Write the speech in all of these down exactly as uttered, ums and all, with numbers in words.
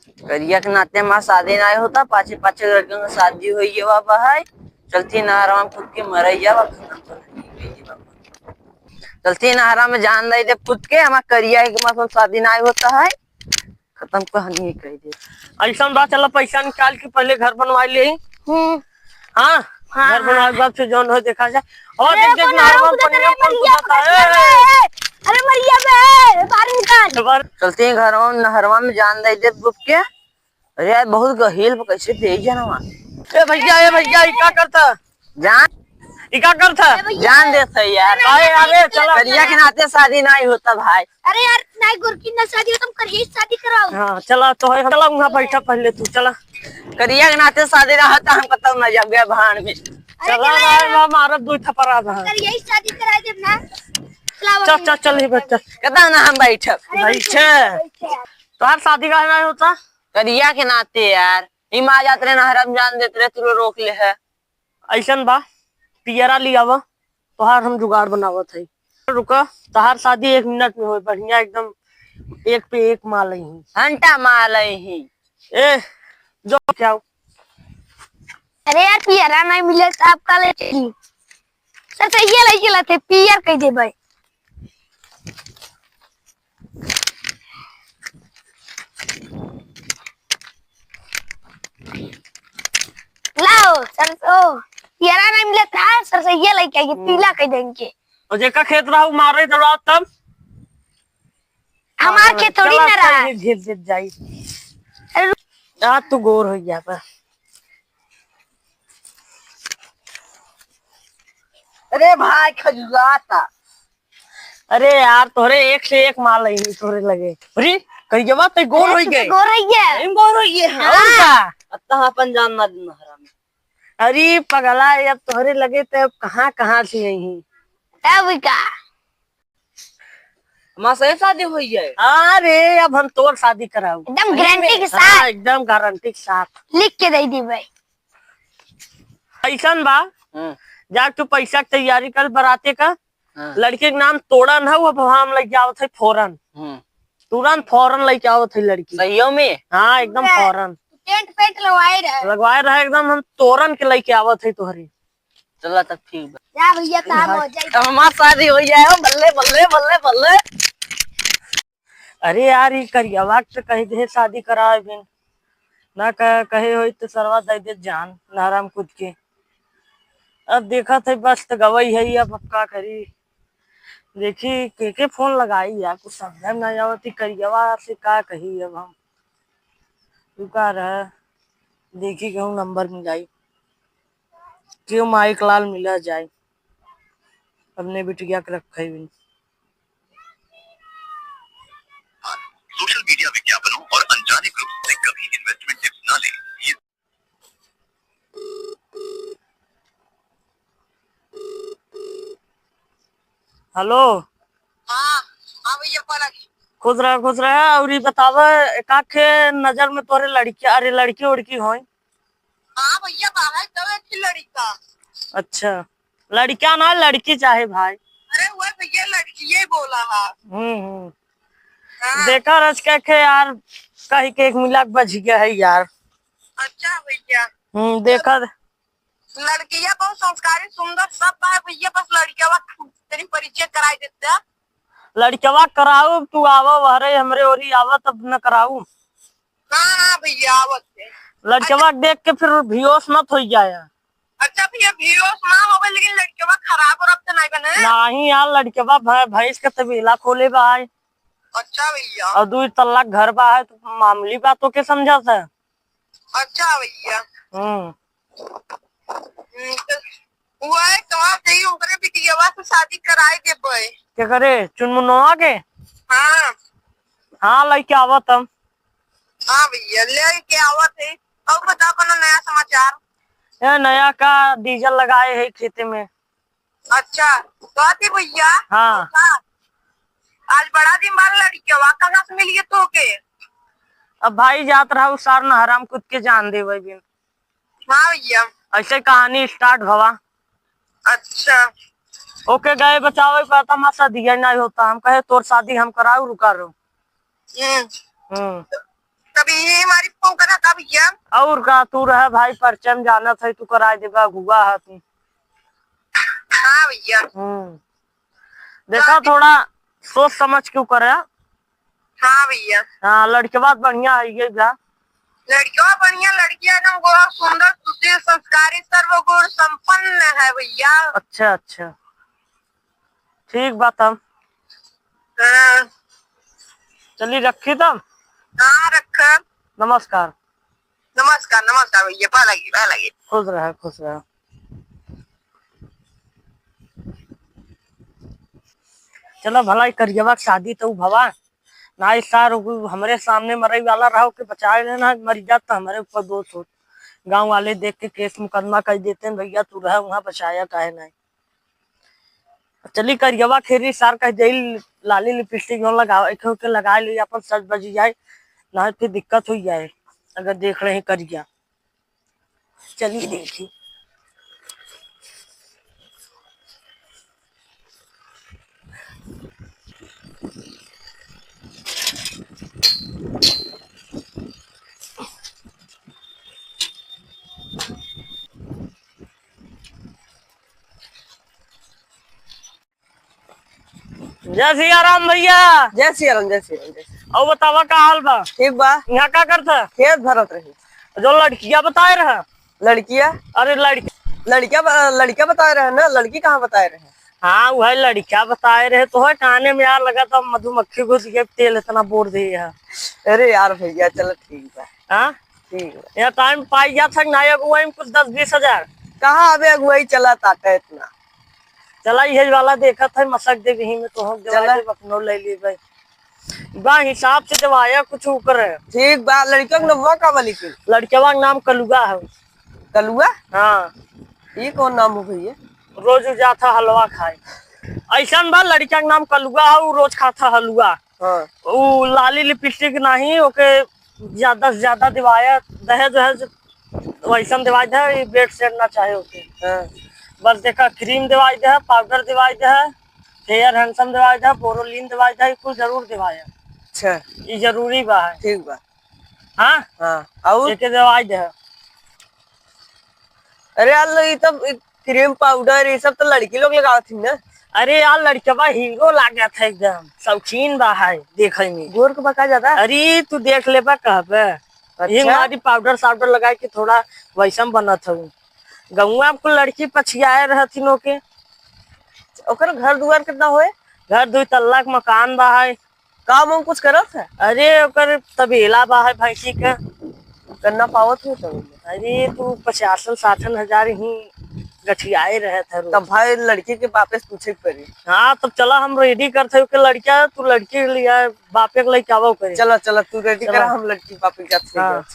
करिया के नाते हमार शादी नाहीं होता, पाछे पाछे लड़कन के शादी होई गवा बा है। चलती नहरवा में कूद के मरई जावा, खत्म कर दी बाबा। चलती नहरा में जान दे दे कूद के, हमार करिया के मतलब शादी नाहीं होता है, खत्म कहानी कह दे। ऐसा बा, चला पैसा निकाल के पहले घर बनवा ले। हम्म। हाँ, हाँ, घर बनवा के बाद फिर जौन हो देखा जाए। और अरे देख, देख, अपन नहरवा आराम से पनिया तेरे कौन मरिया कुदाता पकड़ है। ले। अरे मरिया बे, बाहर निकाल। बाहर। चलती हैं घरवा में, नहरवा में जान दे दे बुक के। अरे यार, बहुत गहीर बा, कैसे दे जनवा। ए भैया, ए भैया, ई का करता? जान, ई का करता? ए भैया। जान देत है यार। अरे, अरे, चला। करिया के नाते शादी नाहीं होता भाई। अरे यार, नाहीं गोरकी ना शादी होता, हम करिया ही शादी कराओ। हाँ, चला तो है, चला वहाँ बैठा पहले तू, चला। करिया के नाते शादी ना होता, हमको तब ना जाओगे भाड़ में। अरे चला चला ना, यार। मारब दू थपरा बा। करिया ही शादी करा देब ना। चला चल, वहीं चल, चल, ही बैठ। बैठ, चल। कहता ना हम बैठब। अरे बैठे। बैठे। तोहार शादी काहे नाहीं होता? करिया के नाते यार, ई माँ जात रहे नहरा में जान देत रहे, तू रोक ले है। ऐसन बा, पियरा लियावा, तोहार हम जुगाड़ बनावत हई। रुका, तोहार शादी एक मिनट में होई, बढ़िया एकदम एक पे एक माल ही। घंटा माल ही। ए, जो क्या हो? अरे यार, पियरा नाहीं मिले तो आप का ले चली? सर, तो ये लइके लाते, पियर कह दे भाई। लाओ, सरसों, पियरा नाहीं मिलत ना, सरसों ये लइके आइए, हम्म। पीला कह देंगे। और जेका खेत रहा, वो मारे दौड़ाओ तब। हमार हाँ, खेत थोड़ी चला, ना रहा। चल, ये घिस, घिस जाई। अरे रुक। आ, तू गोर हो गया बा। अरे भाई, खजुआता। अरे यार, तोहरे एक से एक माल है तोहरे लगे। अरे, करियवा ते गोर अरे, होई तू गए। तो गोर होई गया। हम गोर होई गए, हाँ। और का? अब तो अपन जान ना देना हरामी। अरे पगला, अब तोहरे लगे ते अब कहाँ, कहाँ से आई हैं? तब का? हमार सही शादी होई जाए। अरे, अब हम तोर शादी कराऊ। एकदम गारंटी के साथ। हाँ, एकदम गारंटी के साथ। लिख के दे दी भाई। ऐसन बा, हम्म। जा तू पैसा के तैयारी कर बराते का। हाँ। लड़के के नाम तोड़न है, वो हम लइके आवत है फौरन। हम्म। तुरंत फौरन लइके आवत है लड़की। सहियो में? हाँ, एकदम फौरन। टेंट पेंट लगवाए रहे। लगवाए रहे एकदम, हम तोरन के लइके आवत है तोहरे। चला तब ठीक बा। जा भैया, काम हो जाए। अब हमार शादी हो जाए, ओ बल्ले, बल्ले, बल्ले, बल्ले। अरे यार, ई करियवा के तो कह दे शादी करावे बिन। ना कह-, कहे होई तो सरवा दे दे जान, नहरा में कूद के। अब देखत है बस तो गवई है, अब, अब का करी? देखी के, के फोन लगाई यार, कुछ समझ में ना आवत, ई करियवा से का कही अब हम। रुका रह, देखी केहू नंबर मिलाई, केहू माइक लाल मिला जाए, अपने बिटिया के रखे बिन। सोशल मीडिया विज्ञापनों और अनजाने ग्रुप से कभी इन्वेस्टमेंट टिप्स ना लें। ये हेलो। हाँ, हाँ भैया, पलक। खुश रहा, खुश रहा। और ये बतावा, एका के नजर में तोरे लड़की, अरे लड़की उड़की होई? हाँ भैया, बाहर तो एक ही लड़का। अच्छा, लड़का ना, लड़की चाहे भाई। अरे वो भैया, लड़की ये बोला है। हम्म, हम्म। हाँ। देखा रच के, के यार, कहीं के एक मिला के बज गया है यार। अच्छा भैया। हम्म, देखा। लड़किया बहुत संस्कारी, सुंदर, सब बा भैया, बस लड़किया तेरी परिचय कराई देते। लड़कवा कराऊ, तू आवा, वहरे हमरे ओरी आवा, तब न कराऊ। हाँ, हाँ भैया, आवत है। लड़कवा अच्छा। देख के फिर बेहोश मत हो जाए। अच्छा भैया, बेहोश ना होवे, लेकिन लड़कवा खराब और अब तो नहीं बने। नहीं यार, लड़कवा भै-, भैंस के तबेला खोले बा है। अच्छा भैया। और दो तल्ला घर बा है, तो मामूली बातों के समझा था। अच्छा भैया। हम्म। हम्म, तो वो है, कहाँ से ही ओकरे बिटियावा से शादी कराए देबे। के करे? चुनमुनवा के? हाँ। हाँ, लइके आवत हम। हाँ भैया, लइके आवत है। और बता अपना नया समाचार। ए, नया का डीजल लगाए है खेते में। अच्छा, कहती भैया। हाँ। हाँ। आज बड़ा दिन बाद लड़किया कहाँ से मिली है तोके? अब भाई जात रहा उ सार नहरा में कूद के जान देवे बिन। हाँ भैया। ऐसे कहानी start भवा। अच्छा। ओके गए बचावे का तमाशा दिया नहीं होता। हम कहे तोर शादी हम कराऊ रुका रो। हम्म। हम्म। तभी ये फोन करा का भैया? और का, तू रहे भाई, परिचय में जानत है, तू कराए देबा, अगुआ है तू। हाँ भैया। हम्म। देखा, थोड़ा सोच समझ के करे। हाँ भैया। हाँ, लड़कवा बढ़िया है, ये बा। लड़कवा बढ़िया, लड़किया एकदम गोरा, सुंदर, सुशील, संस्कारी, सर्वगुण संपन्न है भैया। अच्छा, अच्छा, ठीक बा तब। हाँ। चली, रखी तब। हाँ, रख। नमस्कार। नमस्कार, नमस्कार भैया, पा लगी, पा लगी। खुश रहे, खुश रहे। चलो भला, ई करियवा के शादी तो भवा ना, ई सार उ हमरे सामने मरई वाला रहो के बचाए लेना, मर जात तो हमरे ऊपर दोष होत। गाँव वाले देख के केस मुकदमा कर देते हैं, भैया तू रहे वहाँ, बचाया काहे नहीं। चली करियवा खेरी सार कह दे, लाली लिपस्टिक जौन लगावे के होके लगाए ली, अपन सज बज जाए, ना फिर दिक्कत हो जाए अगर देख रहे करिया। चली देखी। जय सिया राम भैया। जय सिया राम, जय सिया राम, जय सिया राम। और बतावा का हाल बा? ठीक बा। यहाँ का करत ह? खेत भरत रही। जो लड़किया बताए रहा। लड़किया? अरे लड़की। लड़किया ब-, लड़किया बताए रहे ना, लड़की कहाँ बताए रहे? हाँ, वह लड़किया बताए रहे तो है, काने में यार लगा तो मधुमक्खी घुस गई, तेल इतना बोर दे है। अरे यार भैया, चलो ठीक बा। हाँ? ठीक बा। यहाँ टाइम पाई जात है ना अगुवाई में कुछ दस बीस हजार। कहाँ अबे अगुवाई चला ताटे इतना? चला, इहे वाला देखत है, मसक देबही में तो हम चला। देवाई देब, अपनो ले लेबे। बा हिसाब से देवाया कुछ ऊपर है। ठीक बा, लड़कियों के नमवा का बा लेकिन? लड़कवा के नाम कलुआ है। कलुआ? हाँ। ये कौन नाम हो भैया? रोज उ जात है हलवा खाए। ऐसन बा, लड़का के नाम कलुआ है, उ रोज खात है हलुआ। हाँ। उ लाली लिपस्टिक नहीं, ओके ज्यादा से ज्यादा दिवाया, दहेज वहेज वैसन दिवाई दे, ये बेड सेट ना चाहे ओके। हाँ। बस देखा, क्रीम दिवाई दे, पाउडर दिवाई दे, फेयर हैंडसम दिवाई दे, बोरोलिन दिवाई दे, कुल जरूर दिवाया। अच्छा। ये जरूरी बा है। ठीक बा। हाँ? हाँ, और? एके दिवाई दे। अरे यार, ई तब क्रीम पाउडर, ये सब तो लड़की लोग लगावत ही ना। अरे यार, लड़कवा हीरो लागत है एकदम, शौकीन बा है देखे में। गोर के बा का ज्यादा? अरे, तू देख लेबा कहबे। अच्छा। ये मारी पाउडर साउडर लगाए के थोड़ा वैसन बनत हूँ। गौवा में कुल लड़की पछियाए रहथिन ओके। ओकर घर दुआर कितना होए? घर दुई तल्ला के मकान बा है। काम वाम कुछ करत है? अरे, ओकर तबेला बा है भैंसी के। गन्ना पावत हो तब? अरे, तू पचासन साठन हजार ही गठियाए रहत है रोज। तब भाई, लड़की के बापे से पूछे के पड़ी। हाँ, तब चला, हम रेडी करत है ओके लड़किया, तू लड़की लिया, बापे के लेके आवा ओकरे। चला, चला, तू रेडी चला। करा, हम लड़की बापे के जात है। हाँ।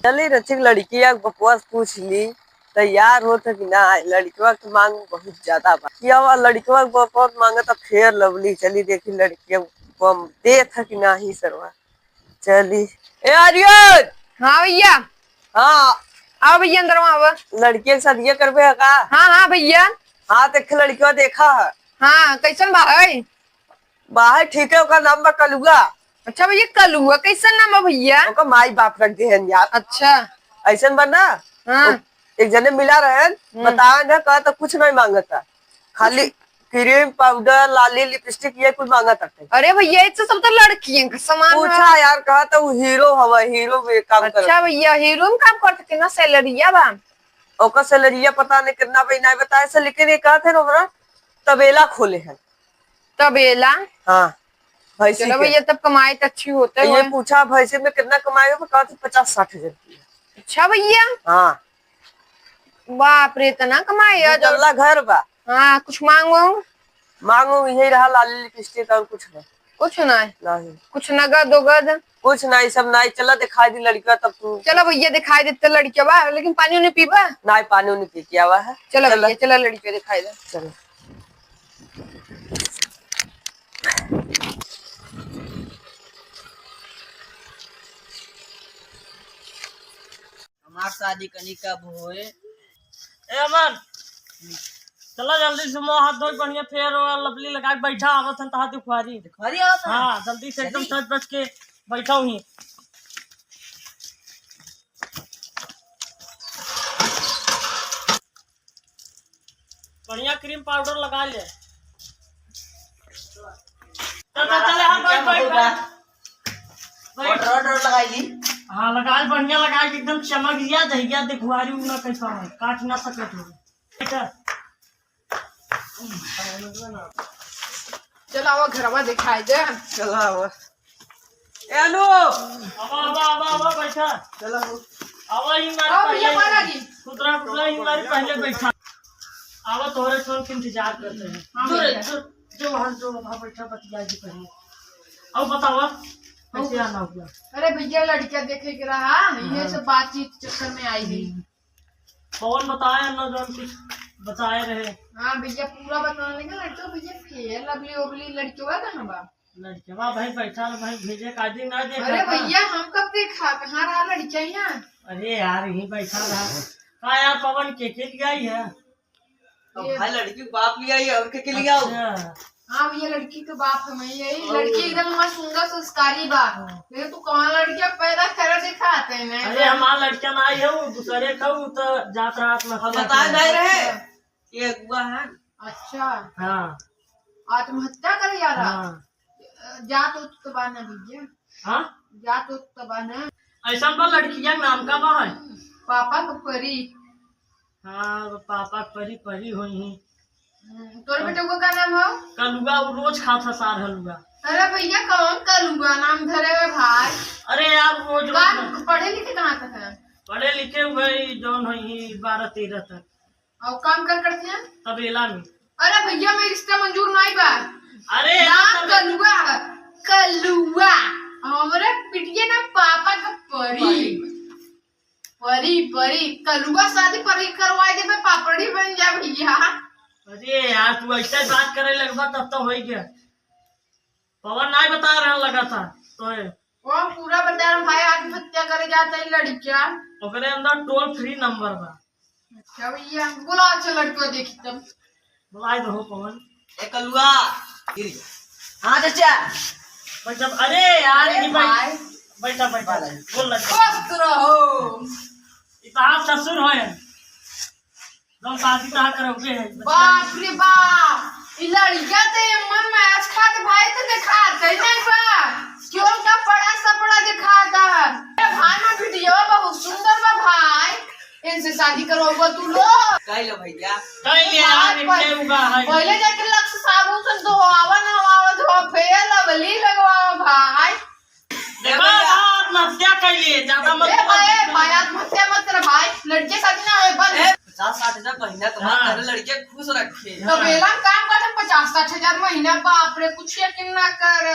चली रचिक लड़किया के बपुआ से पूछ ली, तैयार होत है कि ना? लड़कवा के मांग बहुत ज्यादा बा। कि अब लड़कवा के बपुआ मांगत अब फेयर लवली, चली देखी लड़किया के बपुआ देत है कि नाही सरवा। चली। ए आर्यन! हाँ भैया। हाँ। आओ भैया, अंदर में आओ। लड़किया के शादिया करबे है का? हाँ, हाँ भैया। हाँ, देख लड़कवा देखा है। हाँ, कैसन बा है? बा है, ठीक है, ओकर नाम बा कलुआ। अच्छा भैया, कलुआ कैसन नाम बा भैया? ओकर माई बाप रख दे हैं यार। अच्छा। ऐसन बा ना? हाँ। ओ, एक जने मिला रहन, हम्म। बताया ना, कहा तो कुछ नहीं मांगता, खाली क्रीम पाउडर, लाली लिपस्टिक, ये कुल मांगत हटे। अरे भैया, ये तो सब तो लड़कियन का सामान है। पूछा यार, कहा तो वो हीरो हवा, हीरो में काम करत। अच्छा भैया, हीरो में काम करत, कितना सैलरिया बा? ओकर सैलरिया पता नहीं कितना बा, नहीं बताए से, लेकिन ये कहत है ना, हमरा तबेला खोले है। तबेला? हाँ, भैंसी चलो के। भैया, तब कमाई तो अच्छी होते ये होए। पूछा भैंसी में कितना कमाई हो, कहत है पचास साठ हजार रुपया। अच्छा भैया। हाँ। बाप रे, इतना कमाई है। दो तल्ला घर बा। हाँ, कुछ मांगो। मांगो यही रहा, लाली लिपस्टिक और कुछ नहीं। कुछ नहीं? नहीं। कुछ नगद उगद? कुछ नहीं, सब नहीं। चला दिखाई दी लड़का तब तू। चलो भैया, दिखाई देते लड़का बा, लेकिन पानी उनी पीबा? नहीं, पानी उनी पी के आवा है। चलो चला। भैया, चला लड़का दिखाई दे। चलो। हमार शादी कनी कब होए? ए अमन, चला जल्दी से मुंह हाथ धोई, बढ़िया फेयर और लवली लगा के बैठा, आवत हन तहार दुखवारी। दुखवारी आवत हन? हाँ, जल्दी से एकदम चली। सज बज के बैठा हुई। यहाँ क्रीम पाउडर लगा ले। चल, चल, चल, हाँ, बैठ, बैठ, बैठ। बैठ। ऑर्डर, ऑर्डर लगाई ली। हाँ, लगाई, बढ़िया लगाई, एकदम चमक गया, दहिया देखुआरी उ ना कैसा है, काट ना सकत हो। बैठ। चल, आवा, घरवा दिखाई दे। चल, आवा। ए, अनु! आवा, आवा, आवा, आवा, बैठा। चलो। आवा, ई मारी आओ, भैया, पहले, पाला जी। खुदरा, खुदरा, ई मारी पहले बैठा। आवा, तोहरे फोन के इंतजार करते हैं। हाँ, जो रे, भैया। जो, जो वहाँ, जो वहाँ बैठा, बतिया जी पहले। अब बतावा, कैसे आना हुआ? अरे भैया, लड़किया देखे के रहा, हाँ। इहे सब बातचीत चक्कर में आई ही। कौन बताए, ना जान कुछ बताए रहे। हाँ भैया, पूरा बताने का लड़कियों, भैया, फेयर लवली ओवली लड़कियों का कहाँ बा? लड़कवा भाई बैठा रह भाई, भेजे का दिन ना देखा अरे था। भैया, हम कब देखा? कहाँ रहा लड़किया यहाँ? अरे यार, यहीं बैठा रहा। का यार, पवन के, के लिए आई है? अब ये भाई, लड़की के बाप लिए आई है, और के, के लिए आओ? अच्छा। हाँ भैया, लड़की के बाप हम ही है। और लड़की एकदम हमार सुंदर संस्कारी बा। हाँ। लेकिन तू कौन लड़किया पैदा करे दिखाते हैं, नहीं? अरे, हमार लड़किया ना आई है, वो दूसरे का, वो तो जात रात में हम अपना बताए नहीं रहे। अच्छा। ये अगुआ है। अच्छा। हाँ। आत्महत्या करे जा रहा? हाँ। जात उत तो बा ना भैया। हाँ? जात उत तो बा ना। ऐसा बा लड़किया के नाम का बा है? पापा के परी। हाँ, पापा के परी, परी होई ही। हम्म, तोरे बेटे को का नाम हो? कलुआ, वो रोज खात है सार हलुआ। अरे भैया, कौन कलुआ नाम धरे है भाई? अरे यार, रोज, का रोज। पढ़े लिखे कहाँ तक है? पढ़े लिखे हुए ही जौन होई ही बारह तेरह तक। और काम कर करते हैं? तबेला में। अरे भैया, मैं रिश्ता मंजूर नहीं बा। अरे यार, नाम तबे- कलुआ, कलुआ। हमरे पिटिए ना पापा का परी। परी। परी, परी। कलुआ शादी परी करवाए देबे, पापड़ी बन जा भैया। अरे यार, तू ऐसे बात करे लगबा तब तो होई गया। पवन नहीं बता रहा लगा था तो है। वो पूरा बता रहा भाई, आत्महत्या करे जाता है लड़किया। ओकरे अंदर टोल फ्री नंबर बा। अच्छा भैया, बोला अच्छा लड़कियों देखी तब। बुलाई दो पवन। ए कलुआ। हाँ चाचा। बैठा, अरे यार, अरे ये भाई। भाई। बैठा, बैठा। बोल लड़का। स्वस्थ रहो। ये तो आप ससुर हो। जौन शादी तहाँ करौगे है। बाप रे बाप, ई लड़िका तो एमन मैच खात भाई तो देखात है नहीं बा। क्यों का बड़ा सा बड़ा देखात है। ए भाई, मैं वीडियो बहुत सुंदर बा भाई, इनसे शादी करवाओ तू लोग। कह लो भैया। कह ले यार, बात इतने पर उगा है। पहले जाके लक्स साबुन से धोआवा, नहवावा, धोआ, फेर लवली लगवाओ भाई। देखो, भैया। आत्महत्या कर लिए, ज्यादा मत ए बोल। भाई, भाई, आत्महत्या मत कर भाई, लड़के शादी ना होए, बंद। ए, पचास साठ हजार महीना कमा हाँ। कर लड़के खुश रखे। तबेला में काम करते पचास साठ हजार महीना, बाप रे, कुछ यकीन ना कर।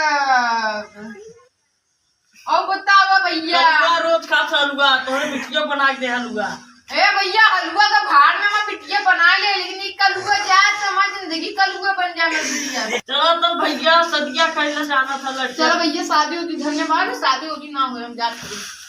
और बतावा भैया। कलुआ रोज खात हलुआ, तोहरे बिटियो बना के दे हलुआ। ए भैया, हलुआ तो भाड़ में मैं बिटिया बना ले, लेकिन ई कलुआ जाए तो हमारी जिंदगी कलुआ बन जाए, मैं बिटिया। चलो तो भैया, सदिया कहले जाना था लड़के। चलो भैया, शादी होती, धन्यवाद, शादी होती ना हो, हम जाते हैं।